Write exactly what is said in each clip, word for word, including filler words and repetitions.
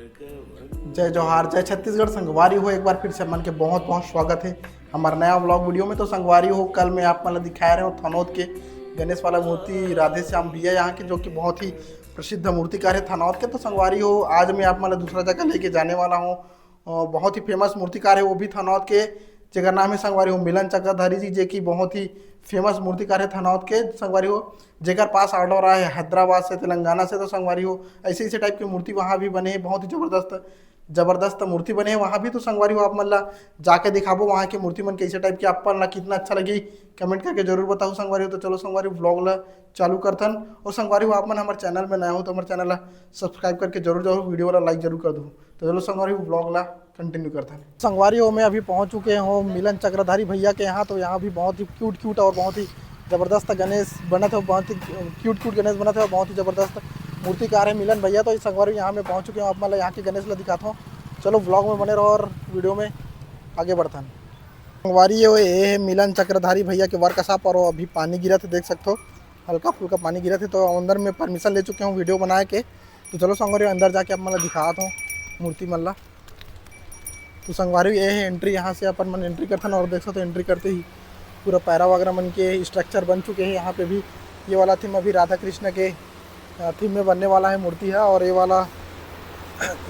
जय जोहार, जय छत्तीसगढ़। संगवारी हो, एक बार फिर से मन के बहुत बहुत स्वागत है हमारे नया व्लॉग वीडियो में। तो संगवारी हो, कल मैं आप मन ला दिखाए रहे हो थनौद के गणेश वाला मूर्ति राधे श्याम भैया यहाँ के, जो कि बहुत ही प्रसिद्ध मूर्तिकार है थनौद के। तो संगवारी हो, आज मैं आप मन ला दूसरा जगह लेके जाने वाला हूँ। अ, बहुत ही फेमस मूर्तिकार है वो भी थनौद के, जेकर नाम है संगवारी हो मिलन चक्रधारी जी, जे कि बहुत ही फेमस मूर्तिकार है थनौद के संगवारी हो, जेकर पास ऑर्डर आए है हैदराबाद से, तेलंगाना से। तो संगवारी हो, ऐसे ऐसे टाइप के मूर्ति वहाँ भी बने हैं, बहुत ही जबरदस्त जबरदस्त मूर्ति बने हैं वहाँ भी। तो संगवारी हो, आप मन ला जाके दिखाबो वहाँ के मूर्ति मन कैसे टाइप के, आप मन ला कितना अच्छा लगी, कमेंट करके जरूर बताओ संगवारी हो। तो चलो संगवारी, व्लॉग ला चालू करथन। और संगवारी हो, आप मन हमारे चैनल में नया हो तो हमारे चैनल ला सब्सक्राइब करके जरूर जाओ, वीडियो ला लाइक जरूर कर दो। तो चलो संगवारी हो, व्लॉग ला कंटिन्यू करथन। संगवारी हो, मैं अभी पहुँच चुके हूँ मिलन चक्रधारी भैया के यहाँ। तो यहाँ भी बहुत ही क्यूट क्यूट और बहुत ही जबरदस्त गणेश बनत है, बहुत ही क्यूट क्यूट गणेश बनत है और बहुत ही जबरदस्त मूर्तिकार है मिलन भैया। तो इस संगवारी हो, यहाँ मैं पहुँच चुके हूँ, आप मन ला यहाँ के गणेश ला दिखाता हूँ। चलो व्लॉग में बने रहो और वीडियो में आगे बढ़थन। संगवारी हो, ये है मिलन चक्रधारी भैया के वर्कशॉप और वो अभी पानी गिरत है, देख सकते हो हल्का फुल्का पानी गिरत है। तो अंदर में परमिशन ले चुके हूँ वीडियो बनाए के। तो चलो संगवारी हो, अंदर जाके आप मन ला दिखात हूँ मूर्ति मन ला। तो संगवारी हो, ये है एंट्री, यहाँ से अपन मन एंट्री करथन और देख सकते हो एंट्री करते ही पूरा पैरा वगैरह मन के स्ट्रक्चर बन चुके हैं। यहाँ पे भी ये वाला थीम अभी राधा कृष्ण के थीम में बनने वाला है मूर्ति है। और ये वाला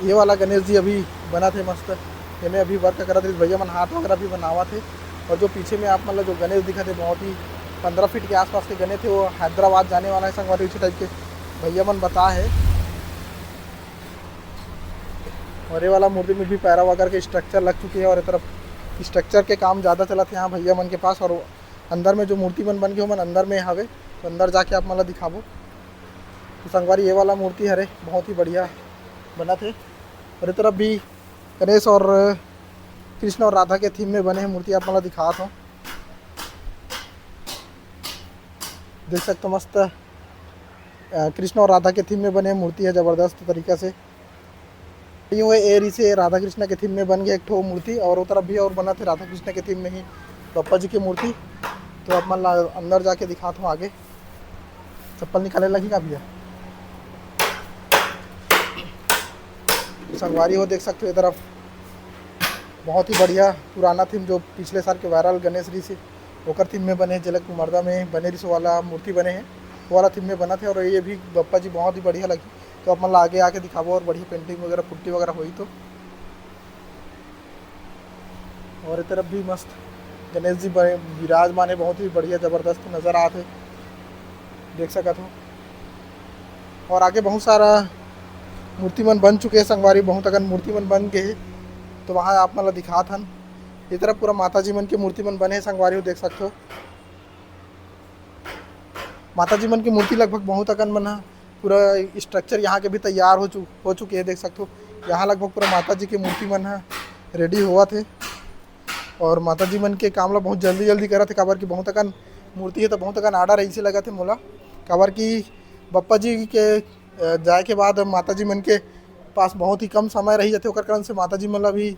ये वाला गणेश जी अभी बनत हे मस्त, एमे अभी वर्क करत रहिस भैया मन, हाथ वगैरह भी बनावत हे। और जो पीछे में आप मन ला जो गणेश दिखत हे, बहुत ही पंद्रह फीट के आसपास के गणेश थे, वो हैदराबाद जाने वाला है संगवारी, इसी टाइप के भैया मन बता है। और ये वाला मूर्ति में भी पैरा वगैरह के स्ट्रक्चर लग चुके हैं और ये तरफ स्ट्रक्चर के काम ज़्यादा चलत हे यहाँ भैया मन के पास। और अंदर में जो मूर्ति मन बन के ओमन अंदर में हवे, तो अंदर जाके आप मन ला दिखाबो। तो संगवारी, ये वाला मूर्ति हरे बहुत ही बढ़िया बनत हे। और ये तरफ भी गणेश और कृष्ण और राधा के थीम में बने हे मूर्ति, आप मन ला दिखात हूँ। देख सकते हो मस्त, अ, कृष्ण और राधा के थीम में बने मूर्ति है जबरदस्त तरीका से। यूँ है, ए रहिसे राधा कृष्ण के थीम में बन गया एक ठो मूर्ति और वो तरफ भी और बनत हे राधा कृष्ण के थीम में ही बप्पा जी की मूर्ति। तो आप मन ला अंदर जाके दिखात हूँ आगे। चप्पल निकाले लगही का भैया? संगवारी हो, देख सकते हो ये तरफ बहुत ही बढ़िया पुराना थीम, जो पिछले साल के वायरल गणेश रहिसे ओकर थीम में बने हे, जेला कुमरदा में बने रहिसे वाला मूर्ति बने हे, वो वाला थीम में बनत हे। और ये भी बप्पा जी बहुत ही बढ़िया लगी, तो आप मन ला आगे आके दिखाबो और बढ़िया पेंटिंग वगैरह, पुट्टी वगैरह होही तो। और ये तरफ भी मस्त गणेश जी बने विराजमान हे, बहुत ही बढ़िया जबरदस्त नज़र आत हे, देख सकत हो। और आगे बहुत सारा मूर्ति मन बन चुके हे संगवारी, बहुत अकन मूर्ति मन बन गए हे, तो वहाँ आप मन ला दिखात हन। ये तरफ पूरा माता जी मन के मूर्ति मन बने हे संगवारी हो, देख सकते हो। माता जी मन के मूर्ति लगभग बहुत अकन मन ह, पूरा स्ट्रक्चर यहाँ के भी तैयार हो चु हो चुके हे, देख सकते हो। यहाँ लगभग पूरा माता जी के मूर्ति मन ह रेडी होवत हे। और माता जी मन के काम ला बहुत जल्दी जल्दी करत हे, काबर कि बहुत अकन मूर्ति हे तो बहुत अकन आर्डर ऐसे लगत हे मोला, काबर कि बप्पा जी के अ, जाए के बाद माता जी मन के पास बहुत ही कम समय रही जाथे, ओकर कारण से माता जी मन ला भी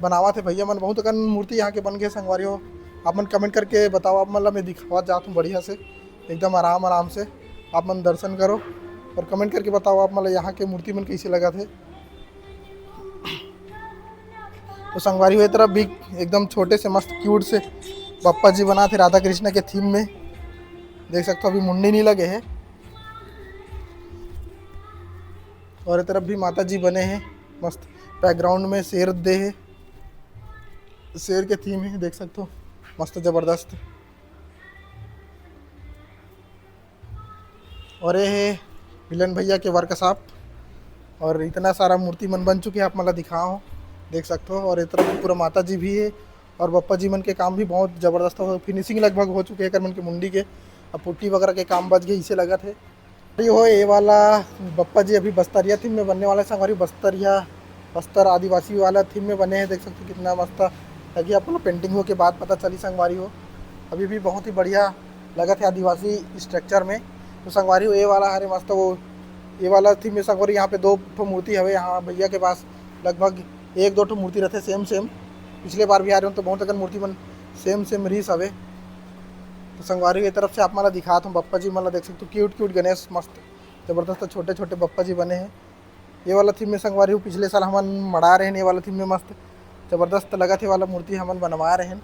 बनावत हे भैया मन। बहुत अकन मूर्ति यहाँ के बन गए संगवारी हो, आप मन कमेंट करके बताओ, आप मन ला मैं दिखावत जात हूँ बढ़िया से, एकदम आराम आराम से आप मन दर्शन करो और कमेंट करके बताओ आप मन ला यहाँ के मूर्ति मन कैसे लगत हे। तो संगवारी हो, ये तरफ भी एकदम छोटे से मस्त क्यूट से बप्पा जी बनात हे राधा कृष्ण के थीम में, देख सकते हो अभी मुंडी नहीं लगे हे। और ये तरफ भी माता जी बने हैं मस्त, बैकग्राउंड में शेर दे है, शेर के थीम है, देख सकते हो मस्त जबरदस्त। और ये है मिलन भैया के वर्कशॉप और इतना सारा मूर्ति मन बन चुके हैं, आप मन ला दिखाओ, देख सकते हो। और ये तरफ पूरा माता जी भी है और बप्पा जी मन के काम भी बहुत जबरदस्त हो, फिनिशिंग लगभग हो चुके हैं एकर मन के मुंडी के। अब पुट्टी वगैरह के काम बच गए, इसे लगत है। ये हो, ये वाला बप्पा जी अभी बस्तरिया थीम में बनने वाला है संगवारी, बस्तरिया, बस्तर आदिवासी वाला थीम में बने हैं। देख सकते हो कितना मस्त लगी, आप लोग पेंटिंग होके बाद पता चली संगवारी हो। अभी भी बहुत ही बढ़िया लगत है आदिवासी स्ट्रक्चर में। तो संगवारी हो, ये वाला हरे मस्त, वो ये वाला थीम में संगवारी, यहाँ पे दो ठो मूर्ति हवे यहाँ भैया के पास, लगभग एक दो ठो मूर्ति रहते सेम सेम। पिछले बार भी आ रहे हो तो बहुत अकन मूर्ति मन सेम सेम रीस हवे। तो संगवारी हो, ये तरफ से आप मन ला दिखात हूँ, बप्पा जी मन ला देख सकते हो, क्यूट क्यूट गणेश मस्त जबरदस्त छोटे छोटे बप्पा जी बने हैं। ये वाला थीम में संगवारी हो, पिछले साल हमन मड़ा रहे हैं ये वाला थीम में, मस्त जबरदस्त लगत हे वाला मूर्ति हमन बनवा रहे हैं,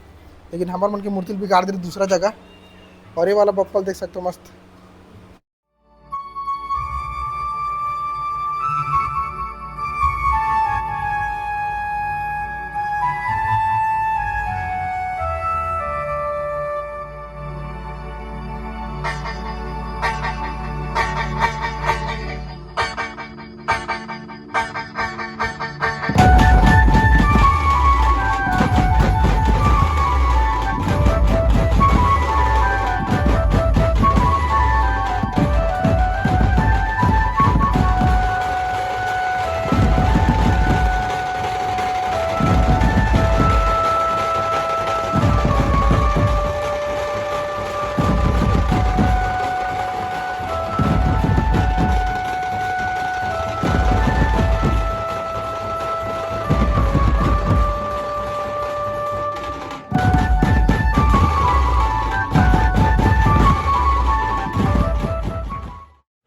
लेकिन हमर मन के मूर्ति ल बिगाड़ दे रहे दूसरा जगह। और ये वाला बप्पा ल देख सकते हो, मस्त।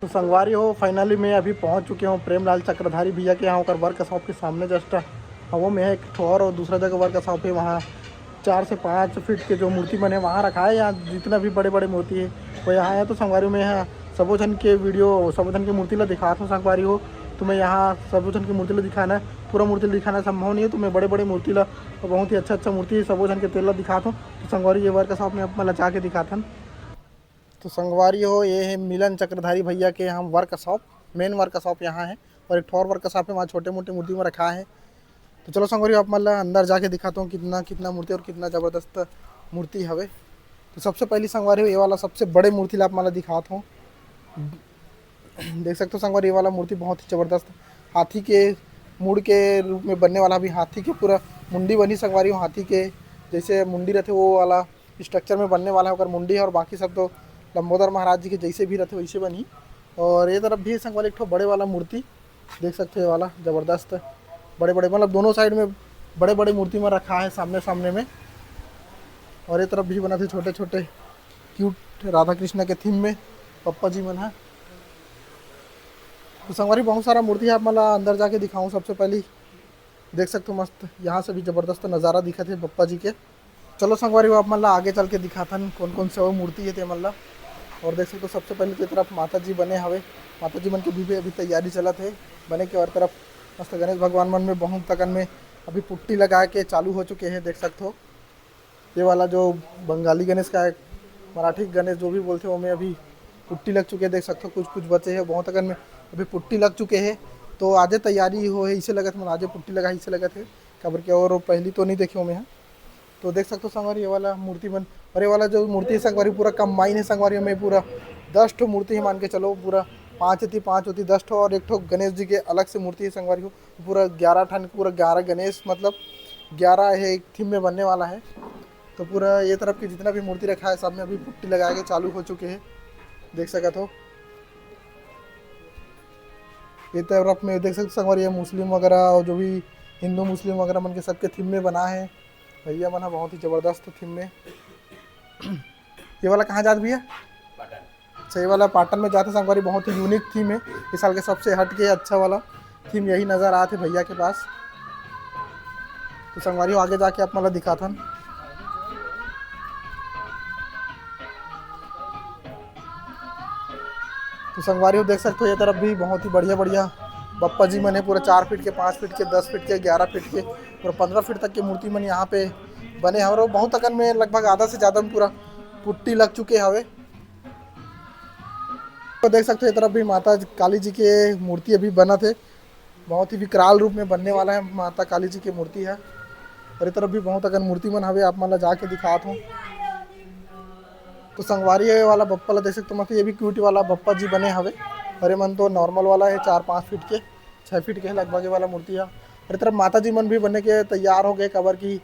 तो संगवारी हो, finally मैं अभी पहुंच चुके हूं प्रेमलाल चक्रधारी भैया के यहां, ओकर workshop के सामने just। हाँ, वो में है एक ठो और, और दूसरा जगह workshop है, वहां चार से पाँच फीट के जो मूर्ति बने वहां रखा है। यहां जितना भी बड़े बड़े मूर्ति है वो यहां है। तो संगवारी हो, मैं यहां सबो झन के video, सबो झन के मूर्ति ला दिखात हूं संगवारी हो। तो मैं यहां सबो झन के मूर्ति ला दिखाना है, पूरा मूर्ति ला दिखाना संभव नहीं है, तो मैं बड़े बड़े मूर्ति ला, बहुत ही अच्छा अच्छा मूर्ति है, सबो झन के तेला दिखात हूं। तो संगवारी, ये workshop में आप मन ला जाके दिखाथन। तो संगवारी हो, ये है मिलन चक्रधारी भैया के यहाँ workshop, main workshop यहाँ है, और एक ठो और workshop है, वहाँ छोटे मोटे मूर्ति में रखा है। तो चलो संगवारी हो, आप मन ला अंदर जाके दिखाता हूँ कितना कितना मूर्ति और कितना जबरदस्त मूर्ति हवे। तो सबसे पहली संगवारी हो, ये वाला सबसे बड़े मूर्ति ला आप मन ला दिखाता हूँ। देख सकते हो संगवारी, ये वाला मूर्ति बहुत ही जबरदस्त हाथी के मुंड के रूप में बनने वाला, अभी हाथी के पूरा मुंडी बनी संगवारी हो, हाथी के जैसे मुंडी रहते वो वाला structure में बनने वाला है ओकर मुंडी है, और बाकी सब तो लंबोदर महाराज जी के जैसे भी रहते वैसे बनी। और ये तरफ भी संगवारी एक ठो बड़े वाला मूर्ति देख सकते हो, ये वाला जबरदस्त बड़े बड़े, मतलब दोनों side में बड़े बड़े मूर्ति में रखा है सामने सामने में। और ये तरफ भी बना थे छोटे छोटे cute राधा कृष्णा के theme में पप्पा जी मन है। तो संगवारी बहुत सारा मूर्ति है, आप मन ला अंदर जाके दिखाऊँ। सबसे पहली देख सकते हो मस्त यहाँ से भी जबरदस्त नज़ारा दिखत है पप्पा जी के। चलो संगवारी हो, आप मन ला आगे चल के दिखाथन कौन कौन से वो मूर्ति है ते मन ला। और देख सकते हो सबसे पहले तो ये तरफ माता जी बने हवे, माता जी मन के भी, भी अभी तैयारी चलत है बने के। और तरफ मस्त गणेश भगवान मन में बहुत तकन में अभी पुट्टी लगा के चालू हो चुके हैं, देख सकते हो। ये वाला जो बंगाली गणेश का है, मराठी गणेश जो भी बोलते हैं, वो में अभी पुट्टी लग चुके हैं, देख सकते हो कुछ कुछ बचे हैं, बहुत अकन में अभी पुट्टी लग चुके हैं। तो आजे तैयारी हो है, इसे लगत मन आजे पुट्टी लगा, इसे लगत है, काबर के और पहली तो नहीं देखे हो मैं। तो देख सकते हो संगवारी, ये वाला मूर्ति मन, और ये वाला जो मूर्ति है संगवारी, पूरा combine है संगवारी, में पूरा दस ठो मूर्ति है, मान के चलो पूरा पाँच होती, पाँच होती दस ठो, और एक ठो गणेश जी के अलग से मूर्ति है संगवारी हो। पूरा ग्यारह ठन, पूरा ग्यारह गणेश, मतलब ग्यारह है एक theme में बनने वाला है। तो पूरा ये तरफ के जितना भी मूर्ति रखा है, सब में अभी पुट्टी लगा के चालू हो चुके हैं, देख सकत हो। ये तरफ में देख सकते हो संगवारी, ये मुस्लिम वगैरह और जो भी हिंदू मुस्लिम वगैरह मन के सबके theme में बना है। भैया मन ह बहुत ही जबरदस्त theme में। ये वाला कहाँ जात भैया? अच्छा, ये वाला पाटन में जाते संगवारी, बहुत ही unique theme है इस साल के, सबसे हट के अच्छा वाला theme यही नज़र आते भैया के पास। तो संगवारी हो, आगे जाके आप मन ला दिखाथन। तो संगवारी हो, देख सकते हो ये तरफ भी बहुत ही बढ़िया बढ़िया बप्पा जी मन है, पूरा चार फीट के, पाँच फीट के, दस फीट के, ग्यारह फीट के, पूरा पन्द्रह फीट तक के मूर्ति मन यहाँ पे बने हवे। और बहुत अकन में लगभग आधा से ज़्यादा में पूरा पुट्टी लग चुके हवे। तो देख सकते हो, ये तरफ भी माता काली जी के मूर्ति अभी बनत है, बहुत ही विकराल रूप में बनने वाला है माता काली जी की मूर्ति है। और ये तरफ भी बहुत अकन मूर्ति मन हवे, आप मन ला जाके दिखात हूँ। तो संगवारी, ये वाला बप्पा ला देख सकते हो, मतलब ये भी cute वाला बप्पा जी बने हवे। और ये मन तो normal वाला है, चार पाँच फीट के, छः फीट के लगभग ये वाला मूर्ति है। और ये तरफ माता जी मन भी बने के तैयार हो गए, काबर कि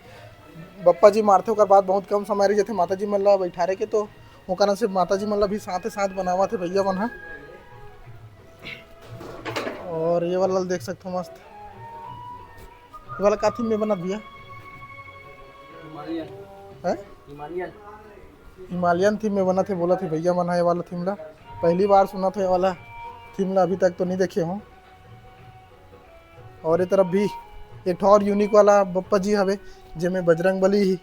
बप्पा जी मारथे ओकर बाद बहुत कम समय रह जाथे माता जी मन ला बैठारे के, तो ओकर से माता जी मन ला भी साथे साथ बनावत हे भैया मन ह। और ये वाला देख सकते हो मस्त, ये वाला का theme में बनत भैया? हिमालयन। हैं? हिमालयन। हिमालयन theme में बनत हे, बोलत हे भैया मन ह ये वाला theme ला। पहली बार सुनत हो ये वाला theme ला, अभी तक तो नहीं देखे हो। और ये तरफ भी एक ठो और यूनिक वाला बप्पा जी हवे, जेमे बजरंग बली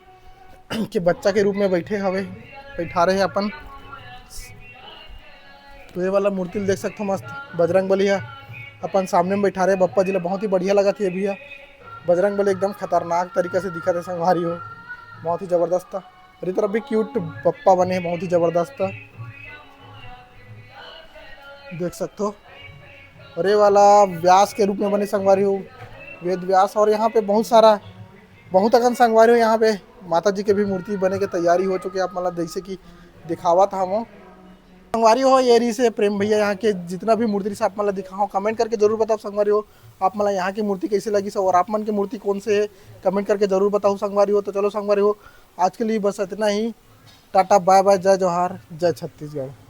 के बच्चा के रूप में बैठे हवे, बैठारे हे अपन। तो ये वाला मूर्ति ल देख सकथो, मस्त बजरंग बली ह अपन सामने में बैठारे हे बप्पा जी ला। बहुत ही बढ़िया लगत हे ये भी ह। बजरंग बली एकदम खतरनाक तरीका से दिखत हे संगवारी हो, बहुत ही जबरदस्त। और ये तरफ भी क्यूट बप्पा बने हे, बहुत ही जबरदस्त देख सकथो। और ये वाला व्यास के रूप में बने संगवारी हो, वेद व्यास। और यहाँ पे बहुत सारा, बहुत अकन संगवारी हो, यहाँ पे माता जी के भी मूर्ति बने के तैयारी हो चुके हे। आप मन ला जैसे कि दिखावत हवं संगवारी हो, ये रहिस हे प्रेम भैया यहाँ के जितना भी मूर्ति रहिस हे आप मन ला दिखाओ, कमेंट करके जरूर बताओ संगवारी हो, आप मन ला यहाँ की मूर्ति कैसे लगिस हे और आप मन के मूर्ति कौन से हे, कमेंट करके जरूर बताओ संगवारी हो। तो चलो संगवारी हो, आज के लिए बस इतना ही। टाटा, बाय बाय, जय जोहार, जय छत्तीसगढ़।